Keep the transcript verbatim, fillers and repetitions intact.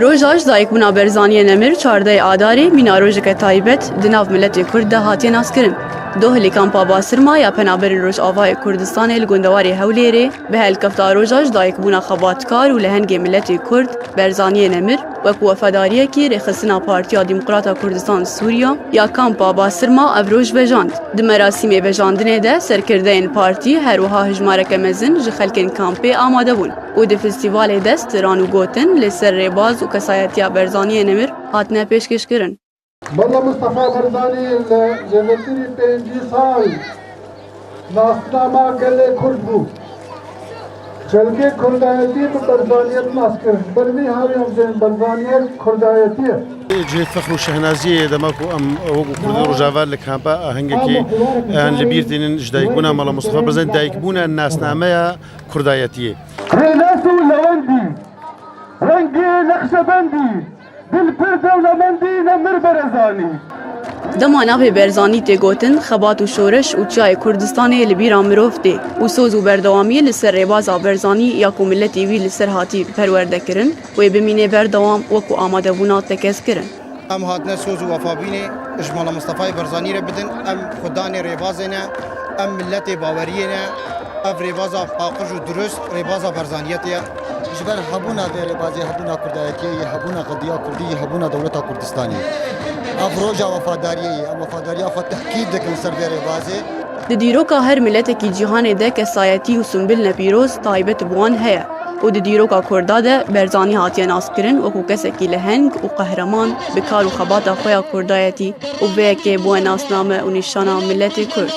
Roja ji dayikbûna Berzaniyê Nemir, çardeh Adarê, mîna rojeke taybet di nav miletê Kurd de hatiye naskirin. Doh li kampa Basirma ya Penaberên Rojavayê Kurdistanê li gundewarê Hewlêrê, bi helkefta roja ji dayikbûna xebatkar û lehengê miletê Kurd, Berzaniyê Nemir, wekî wefadariyekî rêxistina Partiya Demokrata Kurdistan Sûriya ya kampa Basirma ev roj vejand. Di merasîmê vejandinê de serkirdeyên partî her wiha hejmareke mezin ji xelkên kampê amade bûn û di festîvalê de stiran û gotin li ser rêbaz û kesayetiya Berzaniyê Nemir hatine pêşkêşkirin. Mela Mistefa Barzanî li zêdetirî pêncî sal nasnama gelê Kurd bû. Xelkê Kurdayetî bi Barzaniyet nas kir. Ber vî hawî em jê Barzaniyet Kurdayetî ye. Cihê fexr û şehnaziyê ye dema ku em wekî Kurdên Rojava li kampa ahengekî em li bîr tînin ji dayikbûna Mela Mistefa Barzanî, dayikbûna nasnameya Kurdayetiyê. Rênes û lewendî, rengê neqşebendî, dil pir dewlemendî Nemir Berezanî. Dema navê Berzanî tê gotin, xebat û şoreş û çiyayê Kurdistanê li bîra mirov tê û soz û berdewamiyê li ser rêbaza Berzanî ya ku miletê wî li ser hatî perwerdekirin, wê bimîne berdewam wekî amadebûna tekez kirin. Em hatine soz û wefabînê ji Mela Mistefayê Barzanî re bidin, em xwedanê rêbazê ne, em miletê baweriyê ne, ev rêbaza paqij û dirust, rêbaza Barzaniyetê ye. Ji ber hebûna vê rêbazê, hebûna Kurdayetiyê ye, hebûna qediya Kurdî ye, hebûna dewleta Kurdistanê ye. Ev roja wefadariyê ye, em wefadariya xwe tehkîd dikin ser vê rêbazê. Di dîroka her miletekî cîhanê de kesayetî û simbîlne pîroz taybet bi wan heye û di dîroka Kurda de Berzanî hatiye naskirin wekî kesekî leheng û qehreman bi kar û xebata xwe ya Kurdayetî û vê yekê bûye nasname û nîşana miletê Kurd.